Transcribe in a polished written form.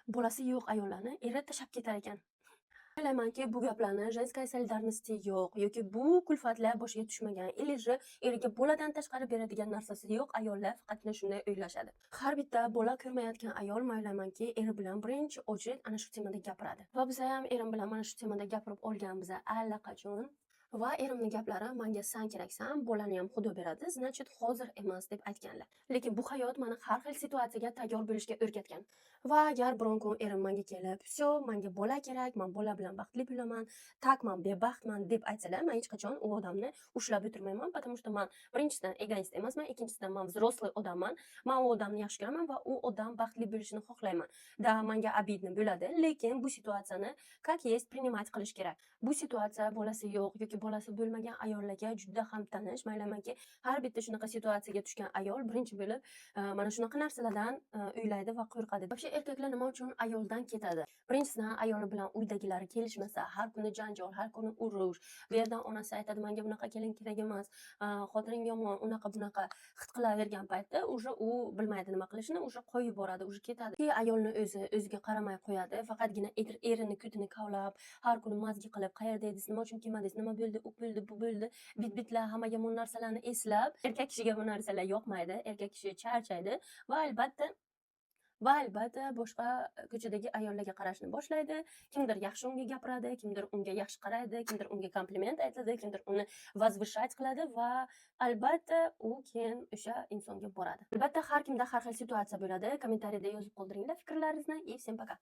Bolasi yo'q ayollarni eri tashlab ketar ekan. O'ylaymanki, bu gaplarni женская солидарности yo'q yoki bu kulfatlar boshiga tushmagan или же eriga boladan tashqari beradigan narsasi yo'q ayollar faqatgina shunday o'ylashadi. Har bitta bola ko'rmayotgan ayol, man o'ylaymanki, eri bilan birinchi очередь ana shu temada gapiradi. Va biza ham erim bilan mana shu temada gapirib olganmiz allaqachon. Va erimni gaplari: "Manga san keraksan, bolani ham Xudo beradi, значит, hozir emas", deb aytganlar. Lekin bu hayot mani har xil situatsiyaga tayyor bo'lishga o'rgatgan. Va agar biron kun erim menga kelib, "Всё, manga bola kerak, man bola bilan baxtli bo'laman, так man bebaxtman", deb aytsalar, man hech qachon u odamni ushlab o'tirmayman, потому что man birinchisidan egoist emasman, ikkinchisidan man взрослый odamman. Man u odamni yaxshi ko'raman va u odam baxtli bo'lishini xohlayman. Да, manga обидно bo'ladi, lekin bu situatsiyani как есть принимать qilish kerak. Bu situatsiya bolasi yo'q yoki bolasi bo'lmagan ayollarga juda ham tanish. Man o'ylaymanki, har bitta shunaqa situatsiyaga tushgan ayol birinchi bo'lib mana shunaqa narsalardan o'ylaydi va qo'rqadi. Вообще, erkaklar nima uchun ayoldan ketadi? Birinchisidan, ayoli bilan uydagilari kelishmasa, har kuni janjal, har kuni urush. Bu yerdan onasi aytadi: "Menga bunaqa kelin kerak emas, xotining yomon", unaqa bunaqa hit qilavergan paytda уже u bilmaydi nima qilishini, уже qo'yib yuboradi, уже ketadi. Ki ayolni o'zi o'ziga qaramay qo'yadi, faqatgina erini ko'tini kavlab, har kuni мозги qilib, qayerda edingiz, nima uchun kelmadingiz, nima bo'ldi, u bo'ldi, bu bo'ldi, bit-bitlar, hamma yomon narsalarni eslab, erkak kishiga bu narsalar yoqmaydi, erkak kishi charchaydi va albatta boshqa ko'chadagi ayollarga qarashni boshlaydi. Kimdir yaxshi unga gapiradi, kimdir unga yaxshi qaraydi, kimdir unga kompliment aytadi, kimdir uni возвышать qiladi va albatta u keyin o'sha insonga boradi. Albatta, har kimda har xil situatsiya bo'ladi. Kommentariyada yozib qoldiringlar fikrlaringizni и всем пока.